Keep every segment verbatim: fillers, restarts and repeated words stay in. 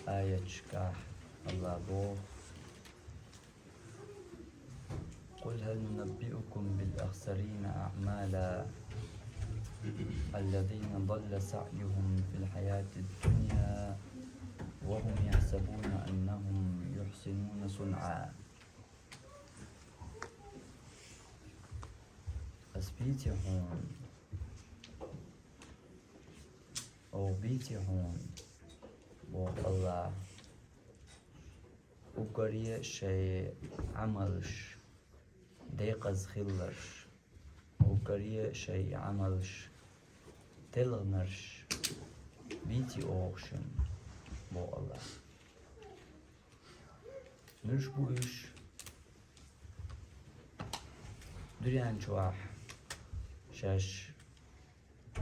Аяташкахь АллахӀа боху: «قل هل ننبئكم بالأخسرين أعمالا الذين ضل سعيهم في الحياة الدنيا وهم يحسبون أنهم يحسنون صنعا». Ас бийци хьуна, оха бийци хьуна, боху АллахӀа, уггаре шайн Ӏамалш декъаза хилларш, уггаре шайн Ӏамалш телхинарш бийци оха шуна, боху АллахӀа. Муьлш бу уьш? Дуьнен чохь шаьш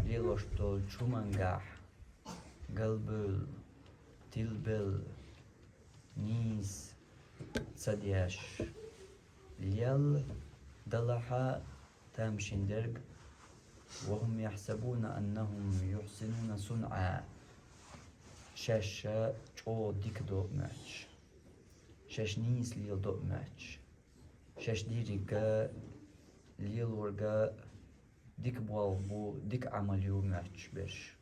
лелош долчу хӀумангахь галбевлла, тилабелла, нийса ца деш, лелла, делахь а тамашийна дерг: «وهم يحسبون أنهم يحسنون صنعا». Шаьш чӀогӀа дика до а моьттуш, шаьш нийса леладо а моьттуш, шаьш дийриг а, лелориг а дика болх бу, дика Ӏамал ю моьттуш берш,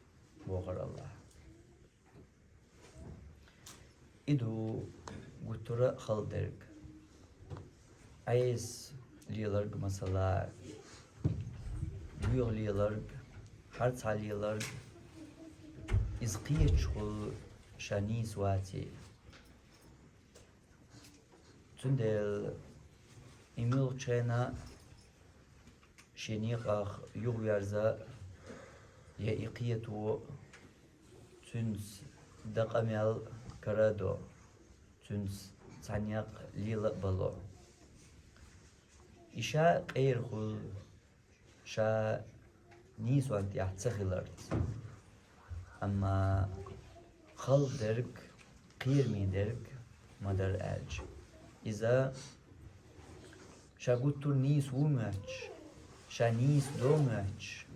бохура АллахӀа. И ду гуттара а хала дерг. Ӏеса леларг, масала, боьха леларг, хьарцхьа леларг, иза кхеташхула ша нийса ваций. Цундела и муьлххачу хенахь а шен некъах юхаверза, я и кхето, цуьнца дан къамел кара а до, цуьнца цхьа некъ лела а бало. И ша къера хуьлу, ша нийсонна тӀехь ца хиларца. Амма хала дерг, кхераме дерг ма дара аьлча, иза ша гуттар а нийса ву моьттуш, ша нийса до моьттуш,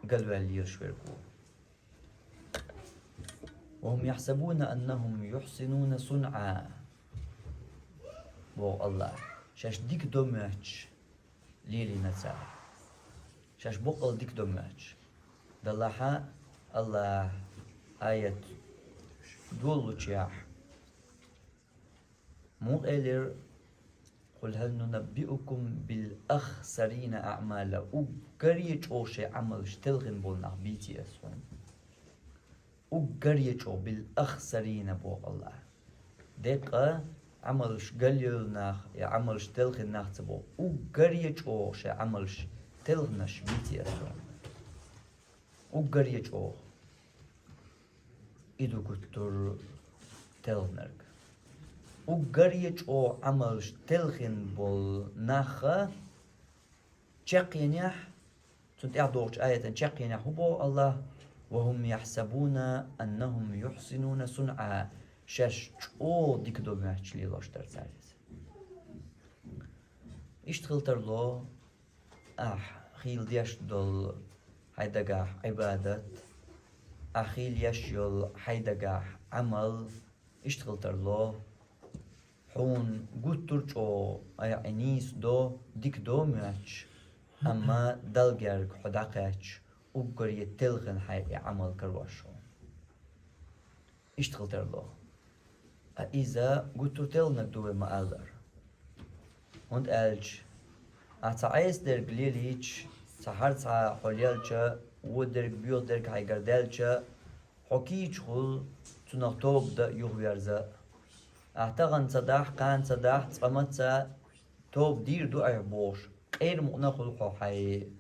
галваьлла лелаш верг ву. «وهم يحسبون أنهم يحسنون صنعا», боху АллахӀа. Шаьш дика до моьттуш лелийна цара. Шаьш баккъал дика до моьттуш. Делахь а АллахӀа аят доллучехь муха элира: «قل هل ننبئكم بالأخسرين أعمالا». Уггаре чӀогӀа шайн Ӏамалш телхина болу нах бийци ас хьуна. Уггаре чӀогӀа, «билахсарина», боху АллахӀа. Деккъа Ӏамалш галъевлла нах я Ӏамалш телхина нах ца боху. Уггаре чӀогӀа шайн Ӏамалш телхинарш бийци ас хьуна. Уггаре чӀогӀа. И ду гуттар а телхинарг. Уггаре чӀогӀа Ӏамалш телхина болу нах чекхъенехь, цунна тӀехь догӀучу аятан чекхъенехь хӀун боху АллахӀа: «وهم يحسبون أنهم يحسنون صنعا». Шаьш чӀогӀа дика до моьттуш лелош дара цара иза. Иштта хила тарло, ахь хийла деш долу хьайн дагахь Ӏибадат, ахь хийла еш йолу хьайн дагахь Ӏамал, иштта хила тарло, хьуна гуттар а чӀогӀа айхьа нийса до, дика до моьттуш, амма Далла герга хьо дӀакхаьчча, уггаре телхина хьайн и Ӏамал карош хьуна. Иштта хила тарло. Ткъа иза гуттар а телхинарг ду вай ма-аллара. ХӀунда аьлча ахь цхьа Ӏеса дерг лелийча, цхьа хьарцхьа хьо лелча, вон дерг, боьха дерг хьайгара даьлча, хьо кийча хуьлу цунах тоба дан а, юхаверза а. Ахь тахана ца дахь, кхана ца дахь, цкъа ма ца, тоба дийр ду айхьа бохуш, къера мукъана хуьлу хьо хьайн,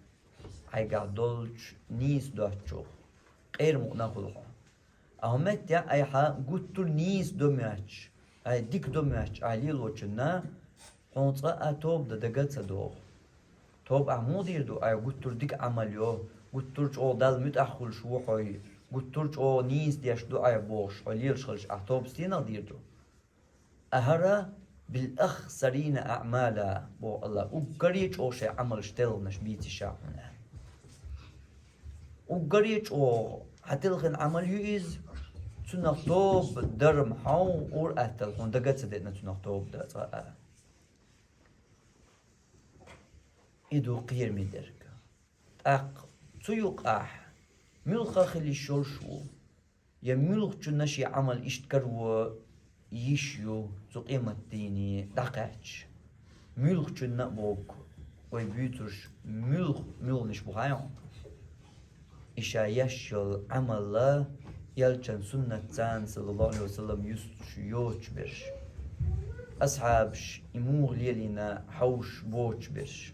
хьайгахь долчу нийса доцчух. Къера мукъана хуьлу хьо. Ахьа меттехь айхьа гуттар а нийса до моьттуш, айхьа дика до моьттуш, айхьа лелочунна, хьуна цкъа а тоба дан дага а ца догӀу. Тоба ахь муха дийр ду, айхьа гуттар а дика Ӏамал йо, гуттар а чӀогӀа Далла муьтӀахь хуьлуш ву хьо, гуттар а чӀогӀа нийса деш ду айхьа бохуш, хьо лелаш хилча, ахь тоба стенах дийр ду? Ахьара «билахсарина аъмала», боху АллахӀа, уггаре а чӀогӀа шайн Ӏамалш телхинарш бийци ша хьуна аьлла. Уггаре а чӀогӀа хьан телхина Ӏамал ю иза, Цунах тоба дарам хьо ур аттал хьуна дага ца деана цунах тоба да цкъа а. И ду кхераме дерг. ТӀаккха цу юкъахь муьлхха хила йиш йолуш ву, я муьлххачунна шен Ӏамал иштта каро йиш ю цу къематдийне дӀакхаьчча. Муьлххачунна а боху, вай буьйцурш муьлх-, муьлханаш бу хьайна. И ша еш йолу Ӏамал а элчан суннат царна, саллаллаху алейхи ва саллам, юстуш йоцуш берш. Асхьабаш и муха лелийна хьовш боцуш берш.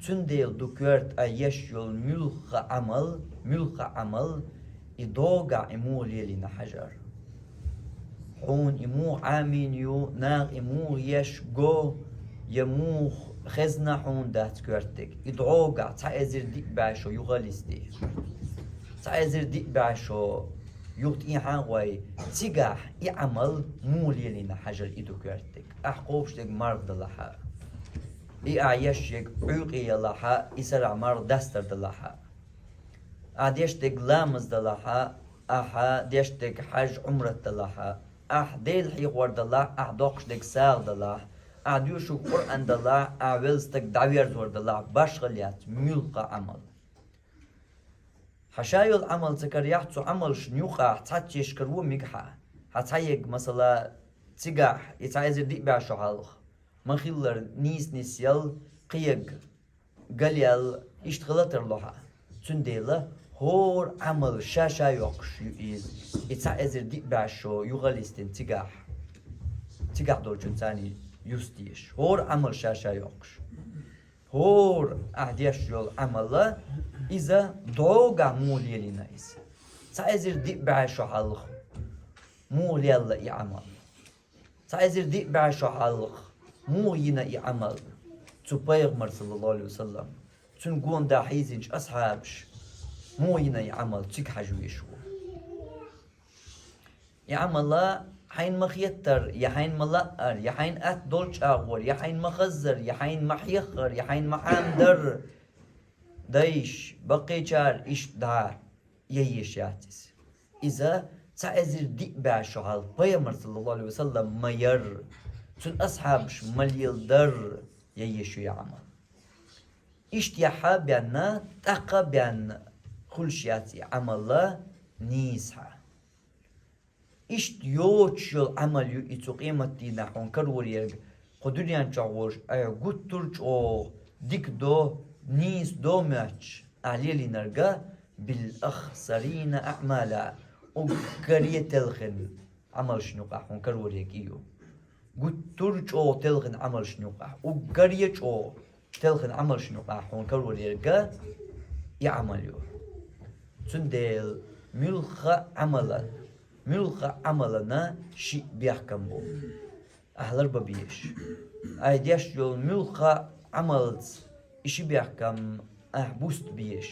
Цундела ду коьрта а еш йолу муьлхха Ӏамал, муьлхха Ӏамал, и догахь и муха лелийна хьажар. Хьуна и муха Ӏамийна ю, наха и муха еш го, я муха хезна хьуна дац коьртаниг. И догахь цхьа эзар диъ бӀе шо юха а листе. Цхьа эзар диъ бӀе шо юха тӀехьа а гӀой, цигахь и Ӏамал муха лелийна хьажар и ду коьртаниг. Ахь кхобуш дерг марха далахь а. И ахь еш ерг Ӏуьйкъе ялахь а, и сарахь марха дастар далахь а. Ахь деш дерг ламаз далахь а, ахь деш дерг хьаж-Ӏумрат далахь а, ахь Дела хьехор далахь, ахь доккхуш дерг сагӀа далахь, ахь доьшург Къуръан далахь, ахь велла стаг дӀаверзор далахь, башхалла яц муьлхха Ӏамал. Хьан ша йолу Ӏамал ца караяхь, цу Ӏамалшна юкъахь цхьацца еш каро мега хьан. Хьан цхьа ерг, масала, цигахь, и цхьа эзар диъ бӀе шо хьалха, ма-хиллара нийса нисъял, кхин ерг галъял, иштта хила тарло хьан. Цундела хӀора Ӏамал ша-ша йоккхуш ю иза, и цхьа эзар диъ бӀе шо юха а листина цигахь, цигахь долчун царний юстеш. ХӀора Ӏамал ша-ша йоккхуш. ХӀора ахь деш йолу Ӏамал а, иза догахь муха лелийна иза. Цхьа эзар диъ бӀе шо хьалха муха лелла и Ӏамал. Цхьа эзар диъ бӀе шо хьалха муха йина и Ӏамал цу пайхамар, саллаллаху алейхи ва саллам, цуьнан гонда хьийзинчу асхьабаш муха йина и Ӏамал цига хьажа везаш ву. И Ӏамал а хьайна ма-хеттара, я хьайна ма-лаъара, я хьайна атта долчу агӀора, я хьайна ма-хаззара, я хьайна ма-хьеххара, я хьайна ма-Ӏамадара, дайша, баккхийчара иштта дӀа яйеш яц иза. Иза цхьа эзар диъ бӀе шо хьалха пайхамар, саллаллаху алейхи ва саллам, ма-яр, цуьнан асхьабаш ма-леладар яйеш ю и Ӏамал. Иштта яхьа а бен, тӀаккха а бен хуьлуш яц и Ӏамал а нийса хьан. Иштта йоцуш йолу Ӏамал ю и цу къематдийнахь хьуна карор ерг, кху дуьнен чохь волуш, айхьа гуттар а чӀогӀа дика до, нийса до моьттуш, ахь лелийнарг а, бил ахсарина аӀмала, уггаре телхина Ӏамалшна юкъахь хьуна карор ерг и ю. Гуттар а чӀогӀа телхина Ӏамалшна юкъахь, уггаре чӀогӀа телхина Ӏамалшна юкъахь хьуна карор ерг а и Ӏамал ю. Цундела муьлхха Ӏамалан, муьлхха Ӏамалана шиъ бехкам бу. Ахь ларбан безаш. Ахь деш йолу муьлхха Ӏамалца и ши бехкам ахь буста безаш,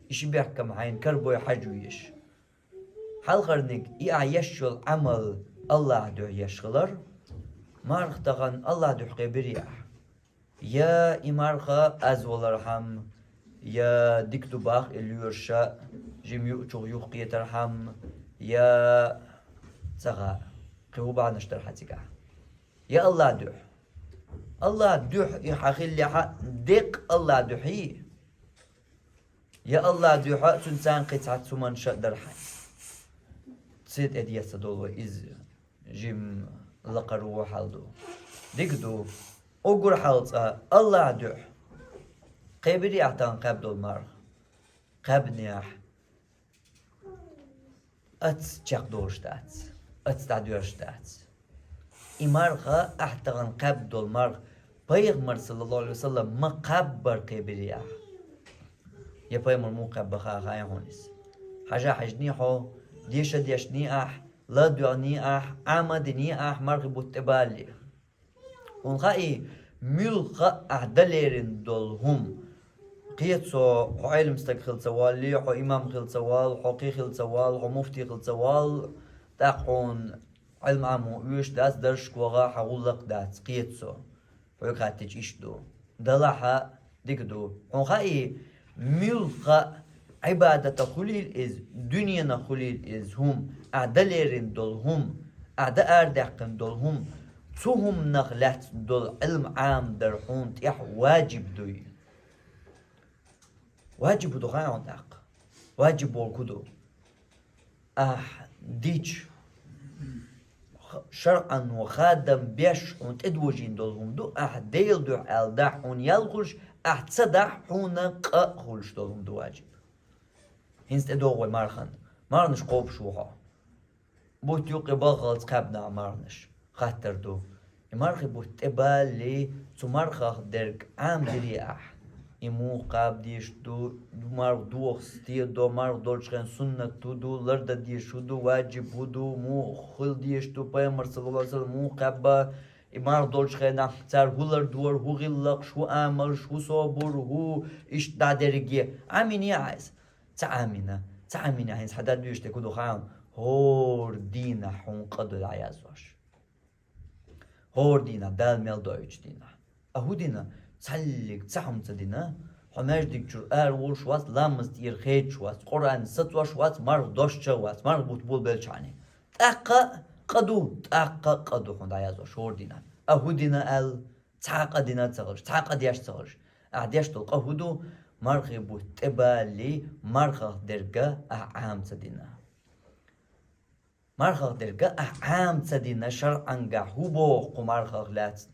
и ши бехкам хьайна карабой хьажа везаш. Хьалхарниг, и ахь еш йолу Ӏамал АллахӀан дуьхьа еш хилар, марха тахана АллахӀан дуьхьа кхебирий ахь? Я и марха аз валархьама, я дика ду боху и лоьраша, жима юучух юхакхетархьама, я ца хаьа, кхин хӀун бахьанаш дара хьан цигахь? Я АллахӀан дуьхьа. АллахӀан дуьхьа и хьан хиллехь а, деккъа АллахӀан дуьхьий? Я АллахӀан дуьхьа, цуьнан царна кхин цхьацца хӀуманаш а дара хьан. Цу тӀе деца долу вай иза жима лакхара вон хьал ду. Дика ду. Уггар хьалха цкъа АллахӀан дуьхьа кхебирий ахь тахана кхаьбна долу марха? Кхаьбнехь, аца чекхдолуш дац, аца дӀадоьрзуш дац. И марха ахь тахана кхаьбна долу марха, пайхамар, саллаллаху алейхи ва саллам, ма-кхаьббара кхебирий ахь? Я пайхамар муха кхаьбна хаьа хьуна иза? Хьажа хьаьжний хьо, деша дешний ахь, ладоьгӀний ахь, Ӏама а диний ахь, мархи бутт тӀе балале? Хьуна хаьий, муьлхха а ахь дан лерина долу хӀума? Кхета со, хьо Ӏелам стаг хила ца воллий, хьо имам хила ца воллу, хьо кхин хила ца воллу, хьо муфти хила ца воллу, тӀаккха хьуна Ӏилма Ӏамо оьшуш дац, даршка ваха хьан гӀуллакх дац, кхета со. Хьоьга хаттича иштта ду. Далахь а, дика ду. Хьуна хаьий, муьлхха а Ӏибадатах хуьлийла иза, дуьненах хуьлийла иза хӀума, ахь дан лерина долу хӀума, ахь дан арадаьккхина долу хӀума, цу хӀуманах лаьцна долу Ӏилма Ӏамадар хьуна тӀехь ваджиб дуй. Ваджиб хӀун ду хаьий хьуна тӀаккха? Ваджиб волу хӀун ду? Ахь дича, х-, шарӀано хадам беш хьуна тӀедожийна долу хӀума ду, ахь Делан дуьхьа аьлла дахь хьуна ял хуьлуш, ахь ца дахь хьуна къа а хуьлуш долу хӀума ду ваджиб. ХӀинца тӀедогӀу вай мархана. Марханаш кхобуш ву хьо. Бутт юккъе балхалц кхаьбна марханаш. Хаттар ду. И мархи бутт тӀебалале, цу мархах дерг Ӏамадирий ахь? И муха кхаба дезаш ду, марха доха стен до, марха долчу хенахь суннат хӀун ду, лардан дезаш хӀун ду, ваджиб хӀун ду, муха хила дезаш ду, пайхамар, саллаллаху Ӏалайхи ва саллам, муха кхаьбна, и марха долчу хенахь цара хӀун лардора, хӀун гӀиллакхаш, хӀун амалш, хӀун собар, хӀун иштта дӀа дерриге. Ӏамийна ахь иза? Ца Ӏамийна. Ца Ӏамийна, хӀинца хьан дан дуьйш дерг хӀун ду хаьий хьуна? ХӀора дийнахь хьуна къа ду дӀаязъеш. ХӀора дийнахь, Дала мел доуьйтучу дийнахь. А хӀун дина? Цхьаллиг цхьа хӀума ца дина. Хьо маьждиг чуьра ара волуш вац, ламаз тӀера хедаш вац, Къуръан сацош вац, марха дошча а вац, марха бутт болабелчхьана. ТӀаккха а къа ду, тӀаккха а къа ду хьуна дӀаязъеш хӀора дийнахь. А хӀун дина аьлла, цхьа а къа дина ца хилча, цхьа а къа деш ца хилча. Ахь деш долу къа хӀун ду? Мархи бутт тӀебалале, мархах дерг ахь Ӏама ца дина. Мархах дерг ахь Ӏама ца дина, шарӀангахь хӀун боху кху мархах лаьцна?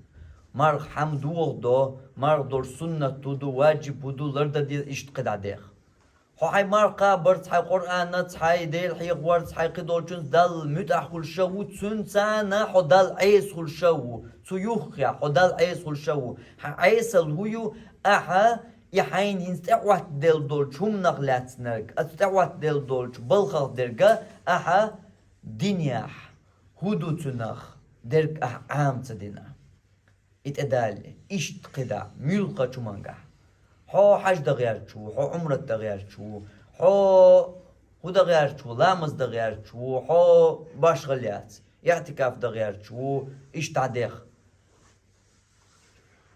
Марха хьан дохадо, марха долуш суннат хӀун ду, ваджиб хӀун ду, лардан деза, иштта кхидӀа деха. Хьо хьайн марха кхабарца, хьайн Къуръанаца, хьайн Дела хьехорца, хьайн кхидолчунца Далла муьтӀахь хуьлуш а ву, цуьнца цхьаьна хьо Далла Ӏеса хуьлуш а ву, цу юххехь хьо Далла Ӏеса хуьлуш а ву. Хьан Ӏесалла хӀун ю? Ахьа и хьайна хӀинца тӀехӀоттаделла долчу хӀуманах лаьцнарг, оцу тӀехӀоттаделла долчу балхах дерг ахьа динехь, хӀун ду цуьнах, дерг ахь Ӏама ца дина. И тӀедалале, иштта кхидӀа, муьлххачу хӀумангахь. Хьо хьаьж дан гӀерташ ву, хьо Ӏумрат дан гӀерташ ву, хьо хӀун дан гӀерташ ву, ламаз дан гӀерташ ву, хьо башхалла яц, иӀтикаф дан гӀерташ ву, иштта дӀадеха.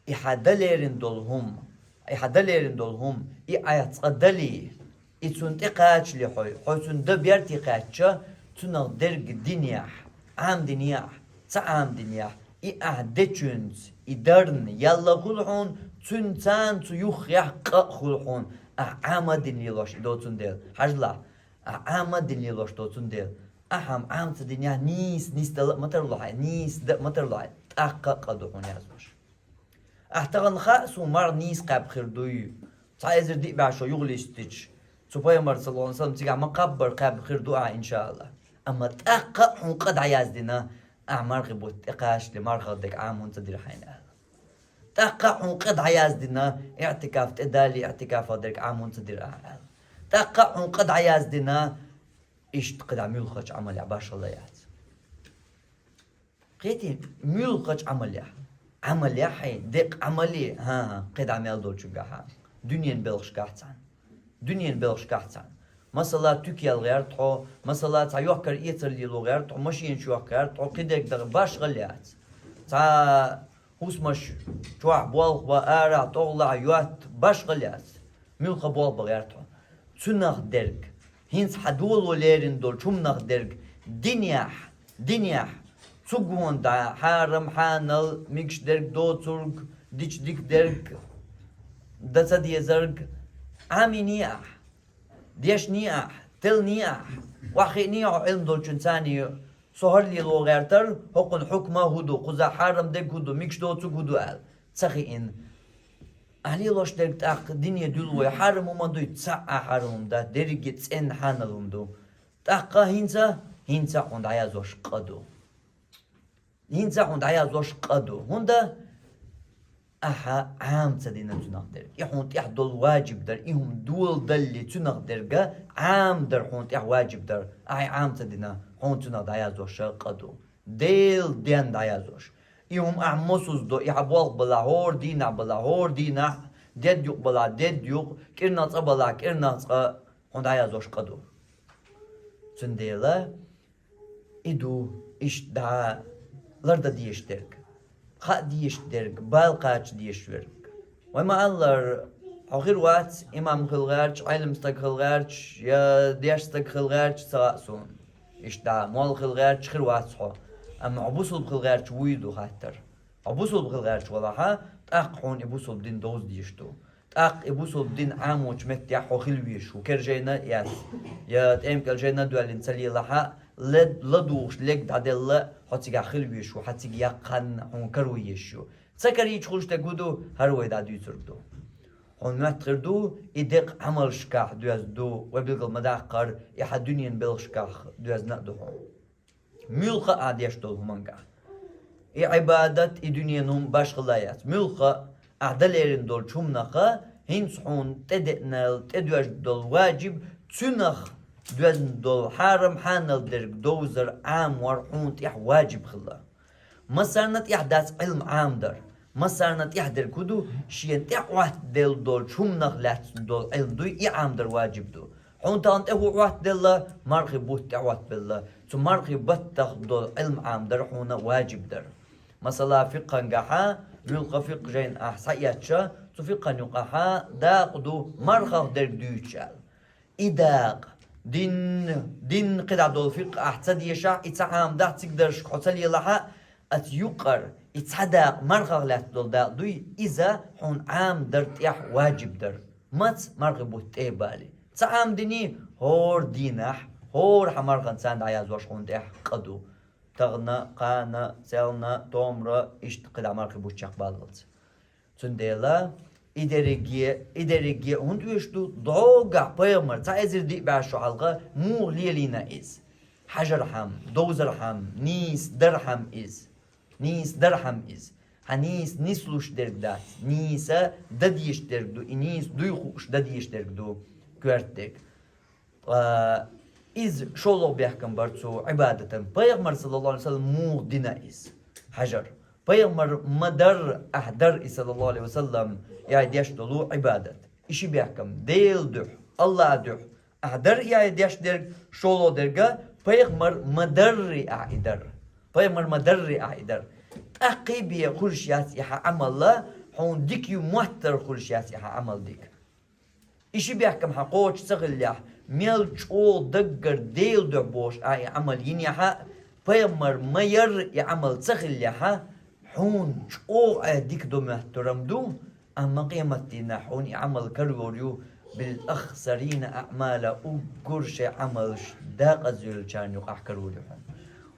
И хьан дан лерина долу хӀума, и хьан дан лерина долу хӀума, и Ӏа цкъа далий, и цунна тӀе кхачале хьо, хьо цунна дан берте кхаьчча, цунах дерг динехь, Ӏамадинехь, ца Ӏамадинехь, и ахь дечуьнца, и дарна ял а хуьлу хьуна, цуьнца цхьаьна цу юххехь къа а хуьлу хьуна, ахь Ӏама а дина лелош и доцун дела. Хьажал, ахь Ӏама а дина лелош доцун дела. Ахьа-м Ӏама ца динехь, нийса нисдала а ма тарло хьайн, нийса дан а ма тарло хьайн, тӀаккха а къа ду хьуна язъеш. Ахь тахана хаьа суна марха нийса кхаьбна хир дуй? Цхьа эзар диъ бӀе шо юха листича, цу пайхамар, саллаллаху Ӏалайхи ва саллам, цигахь ма кхаббара кхаьбна хир ду ахь, иншааллахӀ. Амма тӀаккха а хьуна къа дӀаяздина, ахь мархи бутт тӀекхачале мархах дерг Ӏама хӀунда ца дира хьайна аьлла. ТӀаккха а хьуна къа дӀаяздина, иӀтикаф тӀедалале, иӀтикафах дерг Ӏама хӀунда ца дира ахь аьлла. ТӀаккха а хьуна къа дӀаяздина, иштта кхидӀа муьлххачу Ӏамалехь башхалла яц. Кхетий, муьлххачу Ӏамалехь. Ӏамалехь хьайн, декъа Ӏамале, хӀан-хӀа, кхидӀа мел долчуьнгахь, хӀан. Дуьненан белхашкахь цхьаьна. Дуьненан белхашкахь цхьаьна. Масала, туька яла гӀерта хьо, масала, цхьа йохкар-эцар лело гӀерта хьо, машенаш йохка гӀерта хьо, кхидерг дан башхалла яц. Цхьа хӀусамаш чохь болх бан, арахь, тӀехула йотта башхалла яц. Муьлхха болх бан гӀерта хьо. Цуьнах дерг, хӀинца хьан доло лерина долчу хӀуманах дерг динехь, динехь, цу гонахь хьарам, хьанал, мегаш дерг, доцург, дича дика дерг, дан ца дезарг Ӏамийний ахь, дешний ахь, телланий ахь, охьахиъний хьо Ӏилма долчуьнца цхьаьна, со хӀара лело гӀертара, хӀокхуьнан хьукма хӀун ду, кхузахь хьарам дерг хӀун ду, мегаш доцург хӀун ду аьлла. Ца хиъна. Ахь лелош дерг тӀаккха дине дуьллу вай, хьарам хӀума дуй, цхьа а хьарам хӀума дац, дерриге цӀена хьанал хӀума ду. ТӀаккха хӀинца, хӀинца а хьуна дӀаяздеш къа ду. ХӀинца а хьуна дӀаяздеш къа ду. ХӀунда ахьа Ӏама ца дина цуьнах дерг. И хьуна тӀехь долу ваджиб дара, и хӀума доладалале цуьнах дерг, Ӏама дара хьуна тӀехь ваджиб дара. Ахьа Ӏама ца дина, хьуна цуьнах дӀаяздеш къа ду. Делан денна дӀаяздеш. И хӀума ахь мосазза до, и хьан болх балахь, хӀора дийнахь балахь, хӀора дийнахь, дедда юкъ балахь, дедда юкъ, кӀирнах цкъа балахь, кӀирнах цкъа, хьуна дӀаяздеш къа ду. Цундела и ду, иштта дӀа лардан дезаш дерг, хаа дезаш дерг, бала кхача дезаш верг. Вай ма-аллара, Хьо хир вац имам хила гӀерташ, Ӏелам стаг хила гӀерташ, я деш стаг хила гӀерташ, ца хаьа суна. Иштта молла хила гӀерташ хир вац хьо. Амма хьо бусалба хила гӀерташ вуй ду хаттар. Хьо бусалба хила гӀерташ валахьа, тӀаккха хьуна и бусалба дин довза дезаш ду. ТӀаккха и бусалба дин Ӏамочу меттехь хьо хила везаш ву, кер жайна а эцна, я тӀема кӀел жайна а доьллина ца лелахьа, ле-, ладугӀуш лерг дӀаделла, хьо цигахь хила везаш ву, хьан цига яккха хан хьуна каро езаш ю. Ца карийча хуьлуш дерг хӀун ду, хӀара вай дӀадуьйцург ду. Хьуна моьтту хир ду, и декъа Ӏамалшкахь доьзна ду, вай билгал ма-даккхара, и хьан дуьненан белхашкахь доьзна а ду хьуна. Муьлхха а деш долу хӀумангахь. И Ӏибадат, и дуьненан хӀума башхалла яц. Муьлхха а, ахь дан лерина долчу хӀуманах хӀинца хьуна тӀедеънал, тӀедоьжна долу ваджиб, цуьнах доьзна долу хьарам, хьанал дерг довзар, Ӏамор хьуна тӀехь ваджиб хилла. Массарна тӀехь дац Ӏилма Ӏамадар. Массарна тӀехь дерг хӀун ду, шена тӀехӀоттаделла долчу хӀуманах лаьцна долу Ӏилма дуй, и Ӏамадар ваджиб ду. Хьуна тахана тӀе хӀун Ӏоттаделла, мархи бутт тӀехӀоттабелла, цу мархи баттах долу Ӏилма Ӏамадар хьуна ваджиб дара. Масала, фикъхӀангахьа, муьлхха фикъхӀ жайна ахь схьаэцча, цу фикъхӀан юкъахьа дакъа ду, мархах дерг дуьйцуш аьлла. И дакъа, дин, дин кхидӀа долу фикъхӀ ахь ца дешахь, и ца Ӏамадахь, цига даршка хьо ца лелахьа, аца юкъара, и цхьа дакъа мархах лаьцна долу дакъа дуй, иза хьуна Ӏамадар тӀехь ваджиб дара. Маца мархи бутт тӀе а балий. Ца Ӏамадиний, хӀора дийнахь, хӀора хьан марханца дӀаязош хьуна тӀехь къа ду. Тахана, кхана, селхана, томра, иштта кхидӀа мархи бутт чекхбаллалц. Цундела и дерриге, и дерриге хӀунда оьшуш ду, дӀогахь пайхамар, цхьа эзар диъ бӀе шо хьалха муха лелийна иза? Хьажархьама, довзархьама, нийса дархьама иза. Нийса дархьама иза. Хьан нийса нислуш дерг дац. Нийса дан дезаш дерг ду, и нийса дуй хууш дан дезаш дерг ду, коьрта дерг. Ткъа иза шолгӀа бехкам бара цу Ӏибадатан. Пайхамар, саллаллаху Ӏалайхи ва саллам, муха дина иза? Хьажар. Пайхамар ма-дарра, ахь дара и, саллаллаху Ӏалайхи ва саллам, яй деш долу Ӏибадат. И ши бехкам: Делан дуьхьа, Аллахьан дуьхьа ахь дара яй деш дерг, шолгӀа дерга, пайхамар ма-дарри ахь и дара. Пайхамар ма-дарри ахь и дара. ТӀаккхий бен хуьлуш яц и хьан Ӏамал, хьуна дика ю моттар хуьлуш яц и хьан Ӏамал дика. И ши бехкам хьан кхочуш ца хиллехь, мел чӀогӀа даггара Делан дуьхьа бохуш ахь и Ӏамал йинехьа, пайхамар ма-ярра и Ӏамал ца хиллехьа, хьуна чӀогӀа дика до моьттурам ду, амма къематдийнахь хьуна и Ӏамал карор ю, бил ахсарина аъмала, уггар шайн Ӏамалш декъаза йолчарна юкъахь карор ю хьуна.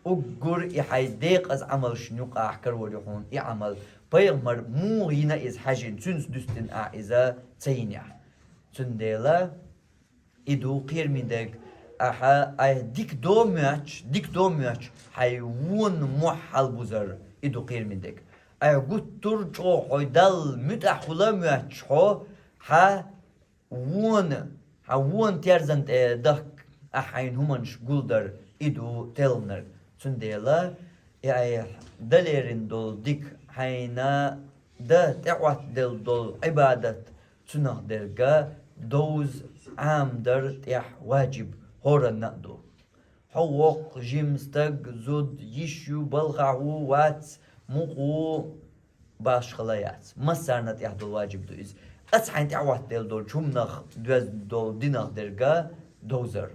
Уггар и хьайн декъаза Ӏамалшна юкъахь карор ю хьуна и Ӏамал. Пайхамар муха йина иза хьаьжжина, цуьнца дуьстина ахь иза ца йинехь. Цундела и ду кхераме дерг, ахьа айхьа дика до моьттуш, дика до моьттуш, хьайн вонан мохь хьалабузар, и ду кхераме дерг. Айхьа гуттар а чӀогӀа хьо Далла муьтӀахь хула моьттуш хьо, хьан вона, хьан вона терзан тӀе дахка, ахьа хьайна хӀуманаш гулдар, и ду телхнарг. Цундела и айхьа дан лерина долу дика, хьайна дан тӀеӀоттаделла долу Ӏибадат, цунах дерга довза, Ӏамадар тӀехь ваджиб хӀоранна а ду. Хьо воккха, жима стаг, зуда, йиш ю, балхахь ву, вац, мукъа ву, башхалла яц. Массарна тӀехь долу ваджиб ду иза. Аца хьайн тӀеӀоттаделла долчу хӀуманах доьзна долу динах дерга довзар.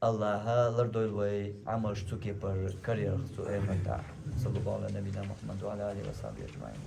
Аллахьа лардойла вай Ӏамалш цу кепара карарх цу айматахь. Саллаллаху Ӏала набийина Мухаммад ва Ӏала алихи ва сахьбихи ажмаӀин.